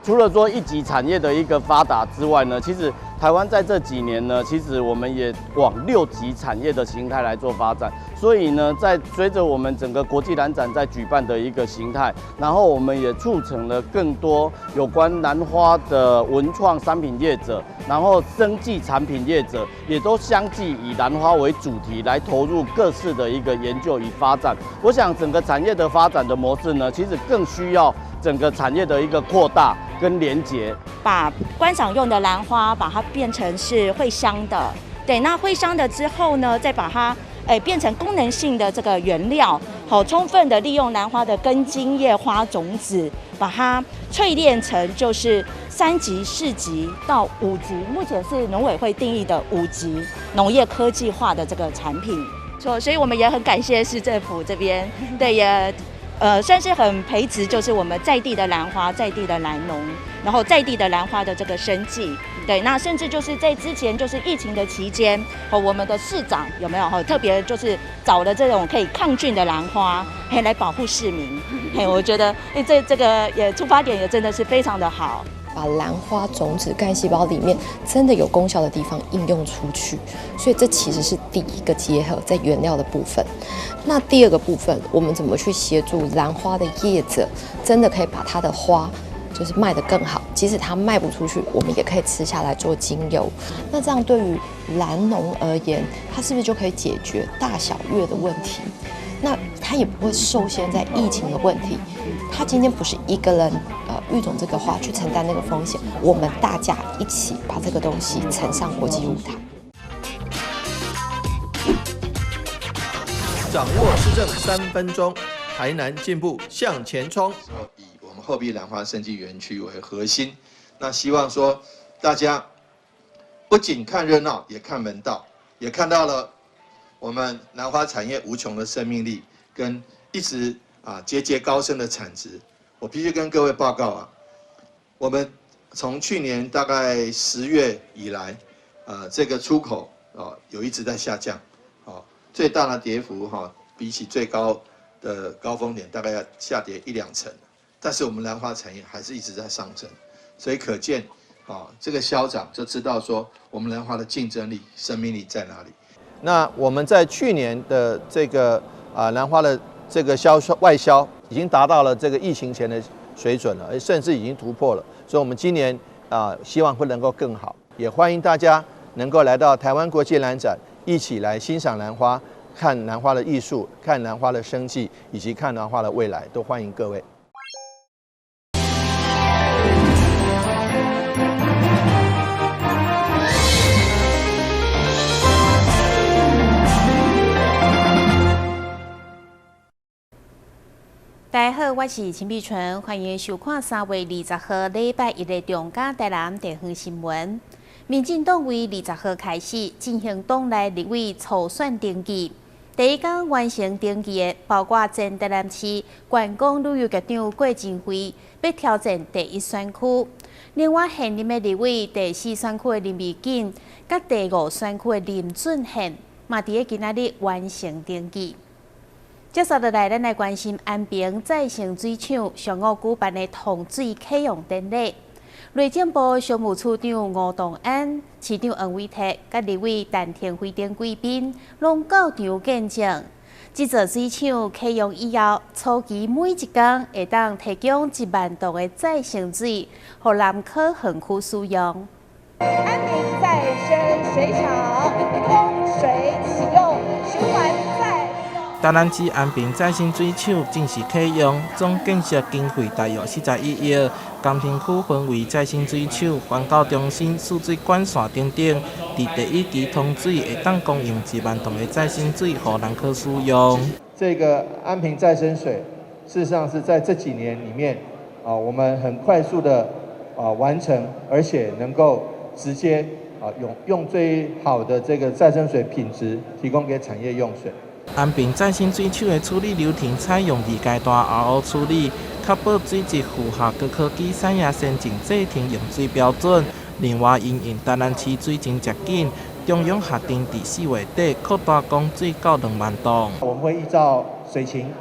除了說一級產業的一個發達之外呢，其實台灣在這幾年呢，其實我們也往六級產業的形態來做發展。所以呢，在隨着我們整個國際蘭展在舉辦的一個形態，然後我們也促成了更多有關蘭花的文創商品業者，然後生技產品業者，也都相繼以蘭花為主題來投入各式的一個研究與發展。我想整個產業的發展的模式呢，其實更需要整個產業的一個擴大跟連結，把觀賞用的蘭花把它變成是會香的，對，那會香的之後呢，再把它變成功能性的這個原料，好，充分的利用蘭花的根莖葉花種子，把它淬煉成就是3級、4級到5級，目前是農委會定義的5級農業科技化的這個產品。所以我們也很感謝市政府這邊，對，也算是很培植，就是我們在地的蘭花，在地的蘭農，然後在地的蘭花的這個生計。對，那甚至就是在之前就是疫情的期間，哦，我們的市長有沒有哈特別就是找了這種可以抗菌的蘭花，嘿，來保護市民。嘿，我覺得這個也出發點也真的是非常的好。把蘭花種子幹細胞裡面真的有功效的地方應用出去，所以這其實是第一個結合在原料的部分。那第二個部分，我們怎麼去協助蘭花的業者，真的可以把它的花就是賣得更好，即使它賣不出去，我們也可以吃下來做精油。那這樣對於蘭農而言，它是不是就可以解決大小月的問題？那他也不會受限在疫情的問題。他今天不是一個人育種這個花去承擔那個風險，我們大家一起把這個東西呈上國際舞台。掌握施政3分鐘，台南進步向前衝。以我們後壁蘭花生技園區為核心，那希望說大家不僅看熱鬧，也看門道，也看到了我們蘭花產業無窮的生命力，跟一直節節高升的產值。我必須跟各位報告啊，我們從去年大概10月以來，這個出口啊有一直在下降，最大的跌幅哈，比起最高的高峰點大概要下跌一兩成，但是我們蘭花產業還是一直在上升，所以可見啊，這個消長就知道說我們蘭花的競爭力、生命力在哪裡。那我們在去年的這個蘭花的這個銷售外銷已經達到了這個疫情前的水準了，甚至已經突破了。所以，我們今年希望會能夠更好，也歡迎大家能夠來到台灣國際蘭展，一起來欣賞蘭花，看蘭花的藝術，看蘭花的生計，以及看蘭花的未來，都歡迎各位。大家好，我是陳碧純，歡迎收看3月20號禮拜一的中嘉台南地方新聞。民進黨為20號開始進行黨內立委初選登記，第一工完成登記的，包括前台南市觀光旅遊局長郭真輝，欲挑戰第一選區；另外現任的立委第四選區的林美錦，佮第五選區的林俊憲，嘛佇咧今仔日完成登記。接續落來，咱來關心安平再生水廠上午舉辦的通水啟用典禮。內政部商務處長吳東安、市長黃偉哲、佮立委陳亭妃等貴賓，攏到場見證。這座水廠啟用以後，初期每一工會當提供1萬桶的再生水，予南科園區使用。安平再生水廠供水啟用，循環再。台南市安平再生水廠正式啟用，總建設經費大約41億。江平區分為再生水廠、環教中心、輸水管線等等，佇第一期通水會當供應1萬桶的再生水，予南科使用。這個安平再生水，事實上是在這幾年裡面啊，我們很快速的完成，而且能夠直接用最好的這個再生水品質，提供給產業用水。安平再生水廠的處理流程採用二階段 RO 處理，確保水質符合高科技產業先進製程用水標準。另外，因應台南市水情吃緊，中央決定佇4月底擴大供水到2萬桶。我們會依照水情、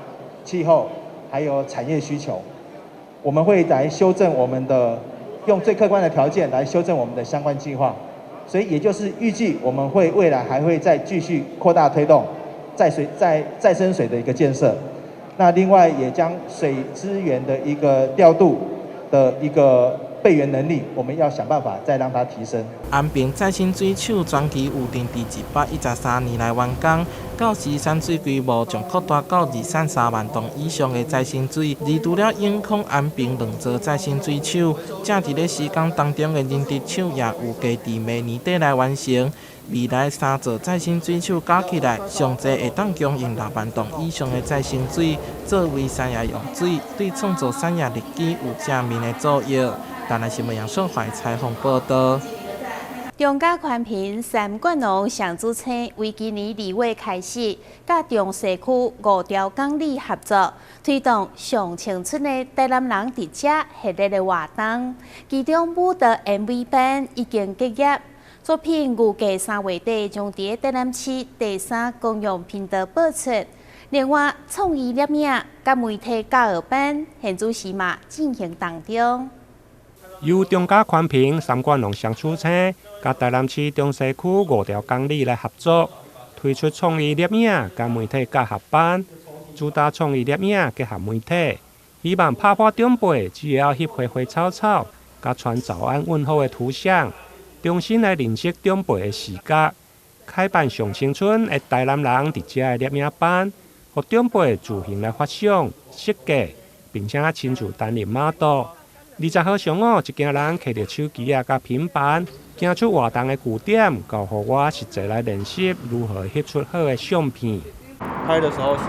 氣候，還有產業需求，我們會來修正我們的用最客觀的條件來修正我們的相關計劃，所以也就是預計我們會未來還會再繼續擴大推動再生水的一個建設。那另外也將水資源的一個調度的一個備援能力，我們要想辦法再讓它提升。安平再生水廠專期預定佇113年來完工，到時產水規模將擴大到2.3萬噸以上的再生水。而除了永康、安平兩座再生水廠，正佇咧施工當中的仁德廠也預計佇明年底來完成。未來三座再生水廠加起來，上濟會當供應6萬噸以上的再生水，作為產業用水，對創造產業利基有正面的作用。台南新聞楊淑懷採訪報道。中嘉寬頻三冠王尚子清為今年2月開始，佮中西區五條港里合作，推動上青春的台南人佇遮系列的活動。其中舞蹈 MV 班已經結業，作品預計3月底將佇台南市第三公用頻道播出。另外，創意攝影佮媒體教育班現此時嘛進行當中。由中嘉寬頻三冠王尚楚清，佮台南市中西區五條公里來合作，推出創意攝影佮媒體教學班，主打創意攝影結合媒體，希望拍破長輩只會曉翕花花草草，佮傳早安問候的圖像，重新來認識長輩的視覺。開辦上青春的台南人佇遮的攝影班，予長輩自行來發想、設計，並且親自擔任 model。20號上午，一行人提著手機仔佮平板，行出活動的據點，到戶外實際來練習如何翕出好的相片。拍的時候是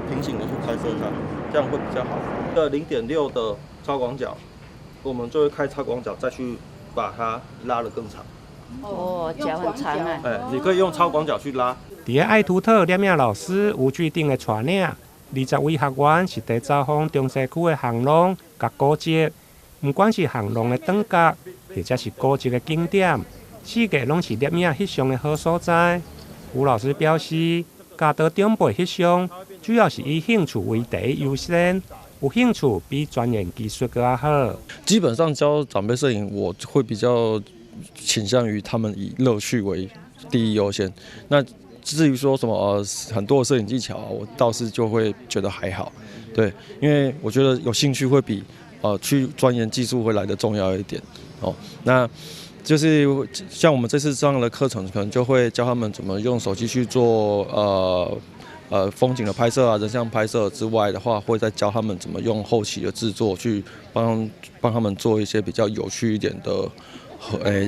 平行的去拍攝它，這樣會比較好。這0.6的超廣角，我們就會開超廣角再去把它拉得更長。哦，腳很長啊！哎，你可以用超廣角去拉。佇个愛圖特攝影老師吳巨定的帶領，20位學員實地走訪中西區的巷弄佮古蹟，毋管是巷弄的轉角，或者是古蹟的景點，四界攏是攝影翕相的好所在。吳老師表示，教導長輩翕相，主要是以興趣為第一優先，有興趣比鑽研技術閣較好。基本上教長輩攝影，我會比較傾向於他們以樂趣為第一優先。那至於說什麼很多的攝影技巧，我倒是就會覺得還好，對，因為我覺得有興趣會比去鑽研技術會來得重要一點哦。那就是像我們這次上的課程，可能就會教他們怎麼用手機去做風景的拍攝啊、人像拍攝之外的話，會再教他們怎麼用後期的製作去幫幫他們做一些比較有趣一點的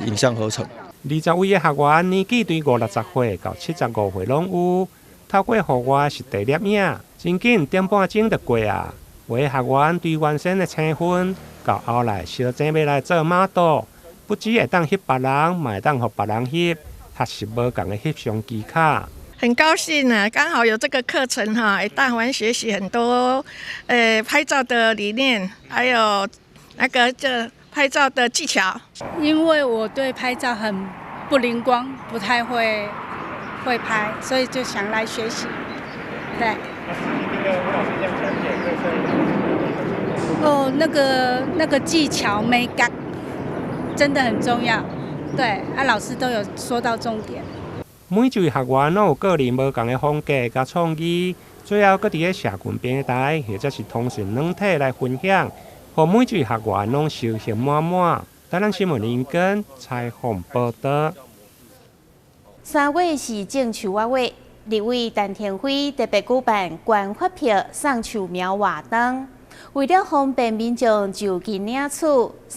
影像合成。20位的學員年紀對50、60歲到75歲攏有，透過戶外實地攝影，真緊點半鐘就過啊。有的學員對原先的青訓，到後來相爭欲來做 model，不只會當翕別人，嘛會當予別人翕，學習無仝的翕相技巧。很高興啊，剛好有這個課程哈，會當番學習很多，拍照的理念，還有那個這拍照的技巧。因為我對拍照很不靈光，不太會拍，所以就想來學習。對。哦，那個技巧美感真的很重要。對，啊，老師都有說到重點。每一位學員攏有個人無仝的風格佮創意，最後閣佇个社群平台或者是通訊軟體來分享，予每一位學員攏收穫滿滿。台南新聞林根採訪報道。3月是種樹仔月，立委陳亭妃特別舉辦懸發票送樹苗活動，為了方便民眾就近領取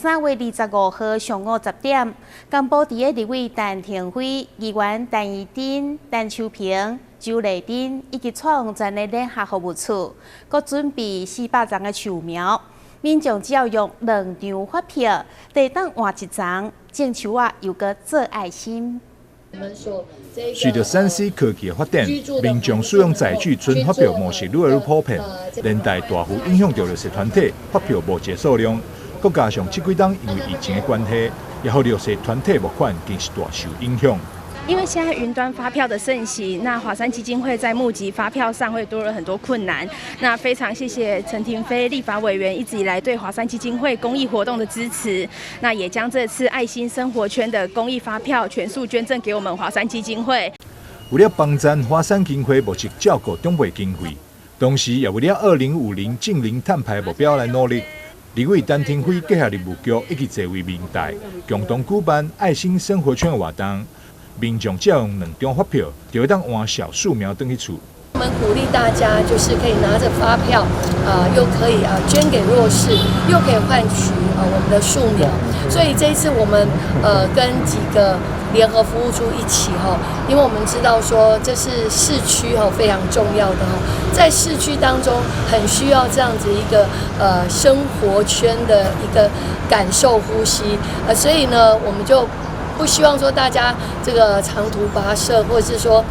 ，3月25號上午10點，公布佇个立委陳亭妃、議員陳怡貞、陳秋萍、周麗珍以及蔡旺全的聯合服務處，閣準備400叢的樹苗。民眾只要用兩張發票，就會當換一叢種樹仔，又閣做愛心。隨著3C 科技的發展，民眾使用載具存發票模式愈來愈普遍，連帶大幅影響著弱勢團體發票募集數量。閣加上這幾冬因為疫情的關係，也予弱勢團體募款更是大受影響。因為現在雲端發票的盛行，那華山基金會在募集發票上會多了很多困難。那非常謝謝陳亭妃立法委員一直以來對華山基金會公益活動的支持，那也將這次愛心生活圈的公益發票全數捐贈給我們華山基金會。為了幫贊華山基金會募集照顧長輩經費，同時也為了2050淨零碳排目標來努力，立委陳亭妃結合林務局以及濟位民代共同舉辦愛心生活圈活動。民眾只要用兩張發票，就會當換小樹苗轉去厝。我們鼓勵大家，就是可以拿着發票，又可以捐給弱勢，又可以換取我們的樹苗。所以這一次我們跟幾個聯合服務處一起哈，因為我們知道說這是市區哈非常重要的哈，在市區當中很需要這樣子一個生活圈的一個感受呼吸，所以呢我們就不希望說大家這個長途跋涉，或者是說，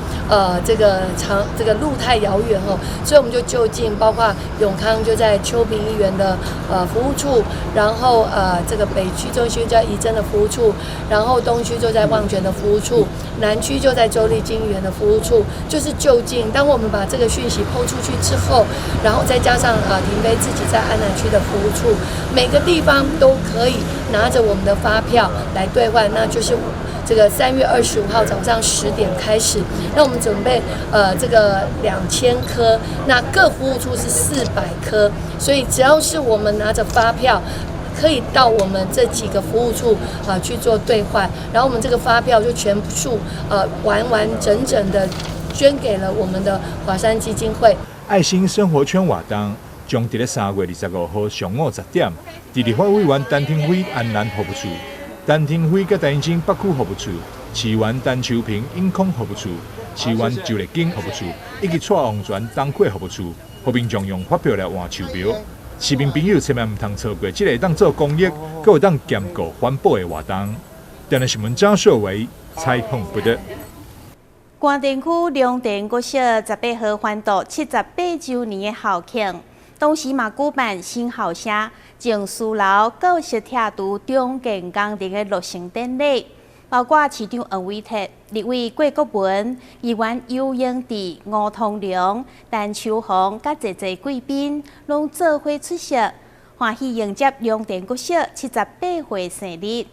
這個長這個路太遙遠哦，所以我們就就近，包括永康就在邱平議員的服務處，然後這個北區中心在怡珍的服務處，然後東區就在旺泉的服務處，南區就在周麗金議員的服務處，就是就近。當我們把這個訊息拋出去之後，然後再加上亭妃自己在安南區的服務處，每個地方都可以拿着我們的發票來兌換，那就是這個3月25號早上10點開始，那我們準備這個2000顆，那各服務處是400顆，所以只要是我們拿着發票，可以到我們這幾個服務處去做兌換，然後我們這個發票就全數完完整整的捐給了我們的華山基金會。愛心生活圈活動將佇咧3月25號上午10點，佇立法委員陳亭妃安南服務處、陳亭妃佮陳清北區服務處、市員陳秋平永康服務處、市員周麗金服務處以及蔡旺泉東區服務處，予民眾用發票來換樹苗。市民朋友千萬毋通錯過這個會當做公益，閣會當兼顧環保的活動。電視新聞張秀維採訪報導。關田區龍田國小18號歡度78週年的校慶，同時嘛舉辦新校舍、靜思樓教室拆除重建工程的落成典禮，包括市長黃偉哲、立委郭國文、議員游榮智、吳通龍、陳秋紅，佮濟濟貴賓攏做伙出席，歡喜迎接龍田國小78歲生日。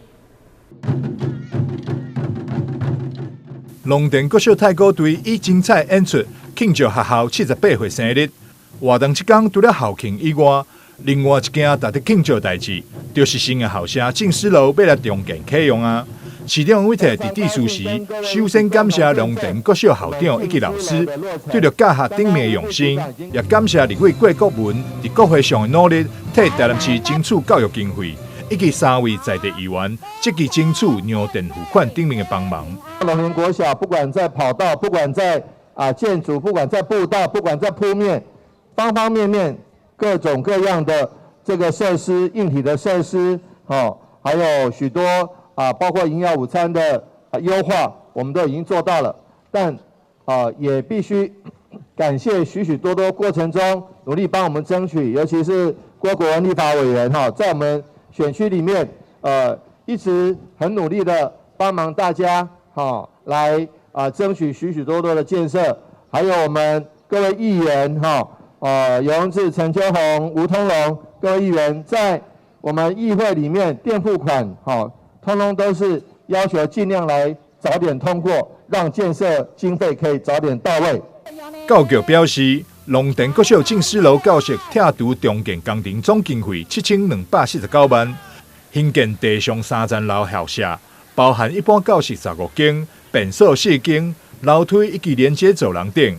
龍田國小太鼓隊以精彩演出慶祝學校78歲生日。活動這工除了校慶以外，另外一件值得慶祝代誌，就是新的校舍靜思樓欲來重建啟用啊！市長黃偉哲佇致辭時，首先感謝龍田國小校長以及老師對著教學頂面的用心，也感謝立委郭國文佇國會上的努力，替台南市爭取教育經費，以及三位在地議員積極爭取糧電付款頂面的幫忙。龍田國小不管在跑道，不管在建築，不管在步道，不管在鋪面，方方面面各種各樣的這個設施、硬體的設施，哦，還有許多包括營養午餐的優化，我們都已經做到了。但也必須感謝許許多多過程中努力幫我們爭取，尤其是郭國文立法委員哈，在我們選區裡面，一直很努力的幫忙大家，哈，來爭取許許多多的建設，還有我們各位議員哈。游榮智、陳秋紅、吳通龍各位議員在我們議會裡面墊付款，通通都是要求盡量來早點通過，讓建設經費可以早點到位。教育局表示，龍田國小靜思樓教室拆除重建工程總經費7249萬，興建地上3層樓校舍，包含一般教室15間、便所4間、樓梯以及連接走廊等，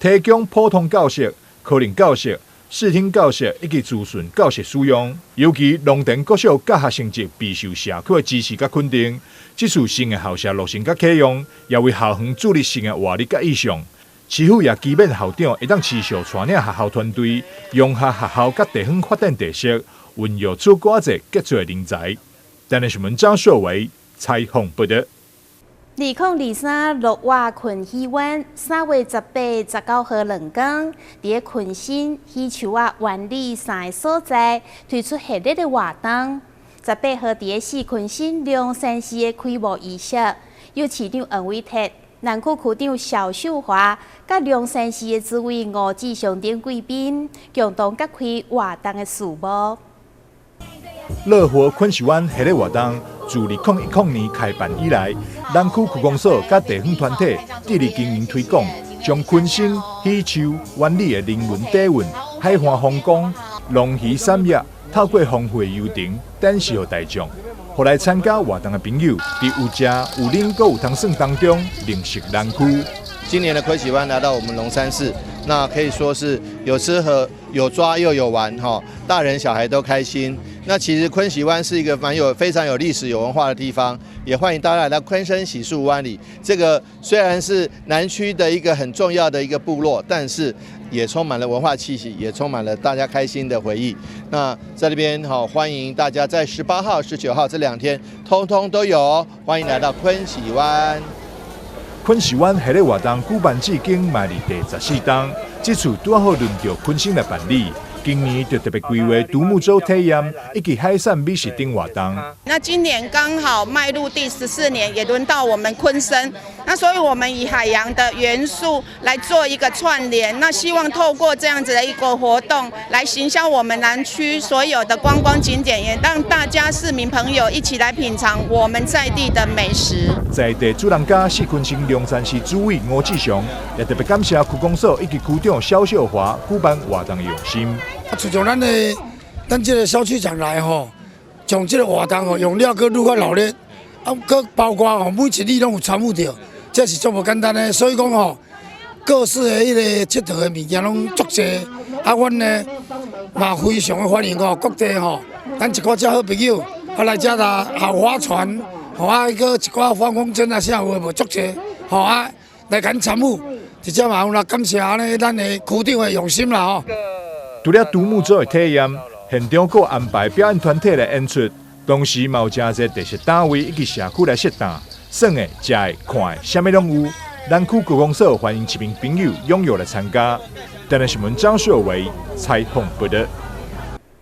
提供普通教室、科林教室、視聽教室以及資訊教室使用。尤其龍田國小教學成績備受社區的支持佮肯定，這次新的校舍落成佮啟用，也為校園注入新的活力佮意象。市府也期勉校長會當持續帶領學校團隊，融合學校佮地方發展特色，孕育出閣濟傑出的人才。台南新聞張秀維採訪報導。2023鹿活困喜灣3月18、19號兩工，佇咧坤新、喜樹仔、灣里三个所在推出系列的活動。18號佇咧四坤新龍山寺的開幕儀式，由市長黃偉哲、南區區長蕭秀華、佮龍山寺的主委吳志雄等貴賓，共同揭開活動的序幕。樂活鯤鯓灣系列活動自2010年開辦以來，南區區公所佮地方團體致力經營推廣，將鯤鯓、喜樹、灣里的人文底蘊、海岸風光、龍魚產業，透過豐富的遊程展示予大眾，予來參加活動的朋友，佇有食有啉閣有通耍當中認識南區。今年的鯤鯓灣來到我們龍山寺，那可以說是有吃喝、有抓又有玩，哈，大人小孩都開心。那其實鯤鯓灣是一個蠻有、非常有歷史、有文化的地方，也歡迎大家來到鯤鯓喜樹灣里。這個雖然是南區的一個很重要的一個部落，但是也充滿了文化氣息，也充滿了大家開心的回憶。那在這邊好，歡迎大家在18號、19號這兩天，通通都有，歡迎來到鯤鯓灣。鯤鯓灣系列活動舉辦至今，邁入第14冬，這次拄好輪著鯤鯓來辦理。今年就特別規劃獨木舟體驗以及海產美食等活動。那今年剛好邁入第14年，也輪到我們鯤鯓。那所以我們以海洋的元素來做一個串聯，那希望透過這樣子的一個活動，來行銷我們南區所有的觀光景點，也讓大家市民朋友一起來品嘗我們在地的美食。在地主人家是鯤鯓龍山寺主委吳志雄，也特別感謝區公所以及區長蕭秀華舉辦活動的用心。啊，自從咱這個蕭區長來吼，將這個活動吼用了閣愈較熱鬧，啊，閣包括吼每一里攏有參與著，這是足無簡單的。所以講吼，各式的彼個𨑨迌的物件攏足濟，啊，阮呢嘛非常的歡迎吼各地吼，咱一寡遮好朋友啊來遮啦豪划船，吼啊，閣一寡放風箏啊啥有的無足濟，吼啊來共參與，這遮嘛有啦，感謝按呢咱的區長的用心啦吼。除了獨木舟的體驗，現場閣安排表演團體來演出，同時嘛有誠濟特色單位以及社區來設檔，耍的、食的、看的，啥物攏有。南區區公所歡迎市民朋友踴躍來參加。台南新聞張秀維採訪報導。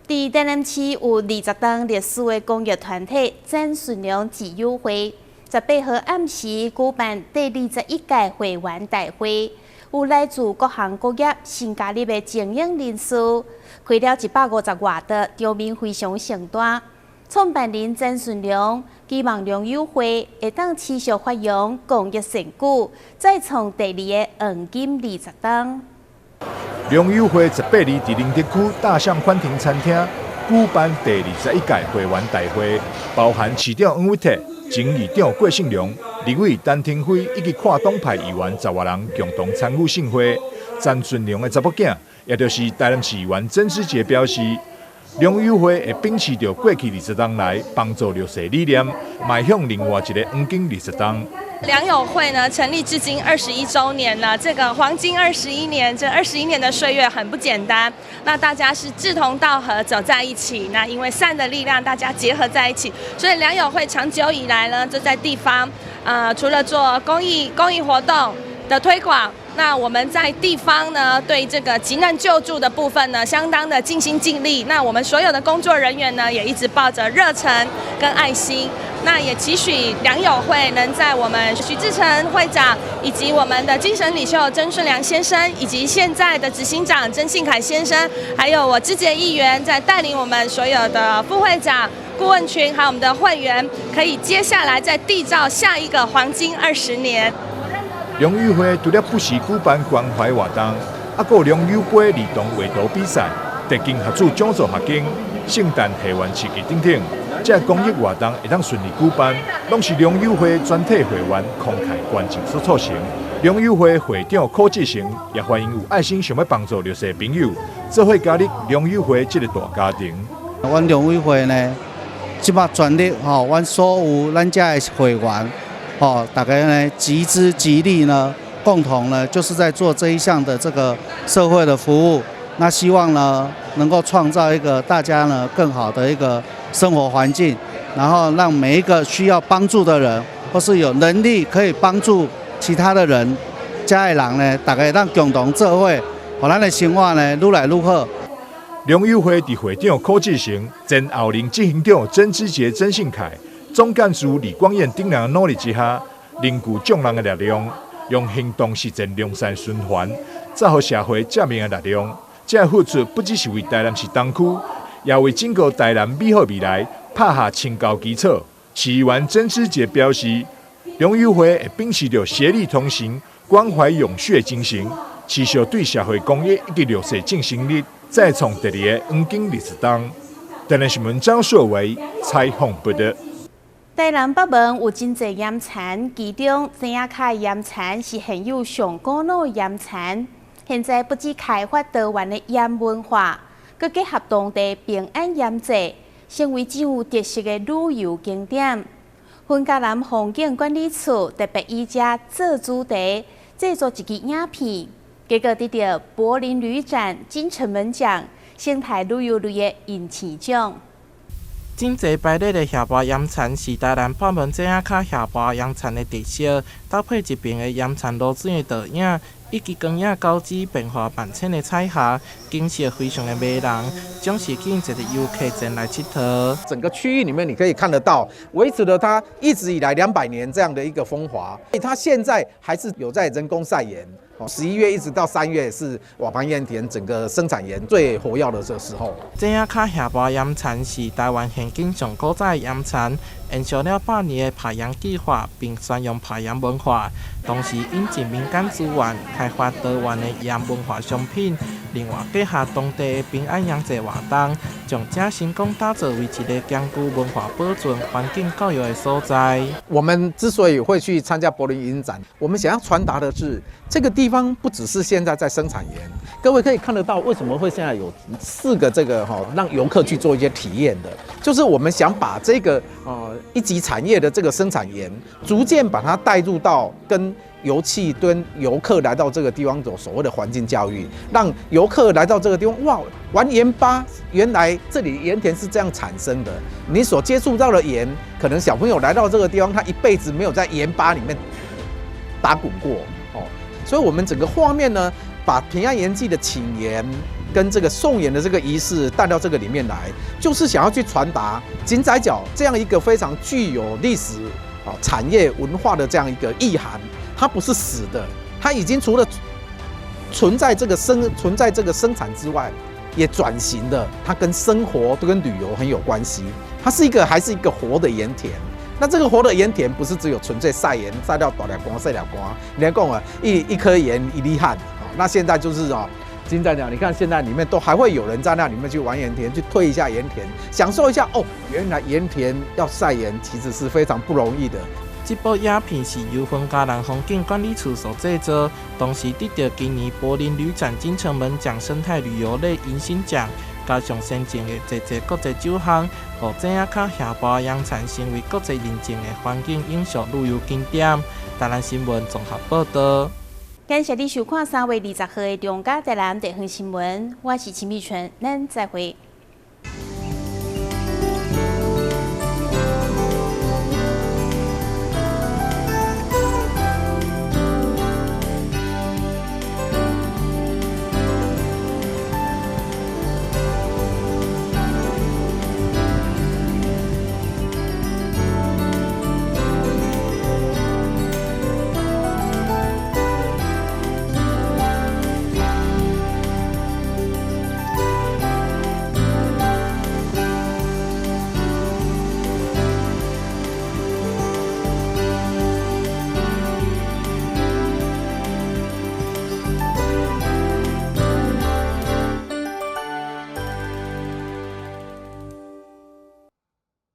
佇台南市有20冬歷史的公益團體曾順良慈友會，18號暗時舉辦第21屆會員大會。有來自各行各業新加入的精英人士，開了150外桌，場面非常盛大。創辦人曾順良期望良友會會當持續發揚公益善舉，再創第二个黃金20冬。良友會18日佇寧德區大象歡庭餐廳舉辦第21屆會員大會，包含市長黃偉哲、前議長郭信良、立委陳亭妃以及跨黨派議員十外人共同參與盛會。曾順良的查某囝，也就是台南市議員曾志傑表示，良友會會秉持著過去20冬來幫助弱勢理念，邁向另外一个黃金20冬。良友會呢成立至今21週年了，這個黃金二十一年，這二十一年的歲月很不簡單。那大家是志同道合走在一起，那因為善的力量，大家結合在一起，所以良友會長久以來呢，就在地方，除了做公益活動的推廣，那我們在地方呢，對這個急難救助的部分呢，相當的盡心盡力。那我們所有的工作人員呢，也一直抱着熱忱跟愛心。那也期許良友會能在我們徐志成會長以及我們的精神領袖曾順良先生，以及現在的執行長曾信凱先生，還有我志傑議員，在帶領我們所有的副會長、顧問群，還有我們的會員，可以接下來再締造下一個黃金20年。良友會除了不時舉辦關懷活動，啊，閣有良友杯兒童畫圖比賽、特勤學子獎助學金、聖誕賀願市集等等，這公益活動會當順利舉辦，攏是良友會全體會員慷慨捐贈所促成。良友會會長柯志成也歡迎有愛心想欲幫助弱勢朋友，做伙加入良友會這個大家庭。阮良友會呢，這擺全力吼，阮所有咱遮的會員，吼，大家呢集資集力呢，共同呢就是在做這一項的這個社會的服務。那希望呢能夠創造一個大家呢更好的一個生活環境，然後讓每一個需要幫助的人，或是有能力可以幫助其他的人，遮的人呢，大家當共同做伙，予咱的生活呢愈來愈好。良友會佇會長柯志成、前後任執行長曾志傑、曾信凱、總幹事李光彥等人努力之下，凝聚眾人的力量，用行動實踐良善循環，造福社會正面的力量。這付出不只是為台南市東區，也為整個台南美好未來拍下堅厚基礎。市議員曾詩潔表示，龍友會會秉持著協力同行、關懷永續精神，持續對社會公益以及弱勢進行力，再創第二个黃金20冬。台南新聞張碩偉採訪報導。台南北門有真濟岩田，其中井仔跤岩田是現有上古老的岩田。現在不只開發多元的鹽文化，閣結合當地平安鹽祭，成為真有特色的旅遊景點。雲嘉南風景管理處特別以這做主題，製作一支影片，結果得著柏林旅展金城門獎生態旅遊類的銀星獎。整齊排列的協巴岩田是台南北門井仔跤協巴岩田的特色，搭配一邊的岩田流水的倒影，以及光影交織變化萬千的彩霞，景色非常的迷人，總是吸引一個遊客前來𨑨迌。整個區域裡面你可以看得到，維持了它一直以來200年這樣的一個風華。它現在還是有在人工曬鹽。11月一直到3月是瓦盤鹽田整個生產鹽最活躍的這個時候。井仔跤協巴岩田是台灣現今上古早的岩田，延續了100年的曬鹽計劃，並宣揚曬鹽文化，同時引進民間資源，開發多元的鹽文化商品。另外，結合當地的平安鹽祭活動，將這成功打造為一個兼具文化保存、環境教育的所在。我們之所以會去參加柏林影展，我們想要傳達的是，這個地方不只是現在在生產鹽。各位可以看得到，為什麼會現在有四個這個哈，讓遊客去做一些體驗的，就是我們想把這個一級產業的這個生產鹽，逐漸把它帶入到跟遊憩跟遊客來到這個地方走所謂的環境教育，讓遊客來到這個地方，哇，玩鹽巴，原來這裡鹽田是這樣產生的。你所接觸到的鹽，可能小朋友來到這個地方，他一輩子沒有在鹽巴裡面打滾過哦。所以，我們整個畫面呢，把平安鹽祭的請鹽跟這個送鹽的這個儀式帶到這個裡面來，就是想要去傳達井仔腳這樣一個非常具有歷史啊產業文化的這樣一個意涵。它不是死的，它已經除了存在這個生產之外，也轉型的。它跟生活都跟旅遊很有關係。它是一個還是一個活的鹽田。那這個活的鹽田不是只有純粹曬鹽曬到大粒汗細粒汗。你講啊，一顆鹽一粒汗。那現在就是哦，井仔腳，你看現在裡面都還會有人在那裡面去玩鹽田，去推一下鹽田，享受一下哦。原來鹽田要曬鹽其實是非常不容易的。這部影片是由雲嘉南風景管理處所製作，同時得著今年柏林旅展金城門獎生態旅遊類銀星獎，加上先進的濟濟國際獎項，予井仔跤協巴岩田成為國際認證的環境永續旅遊景點。台南新聞綜合報導。感謝你收看3月20號的中嘉台南地方新聞，我是秦美純，咱再會。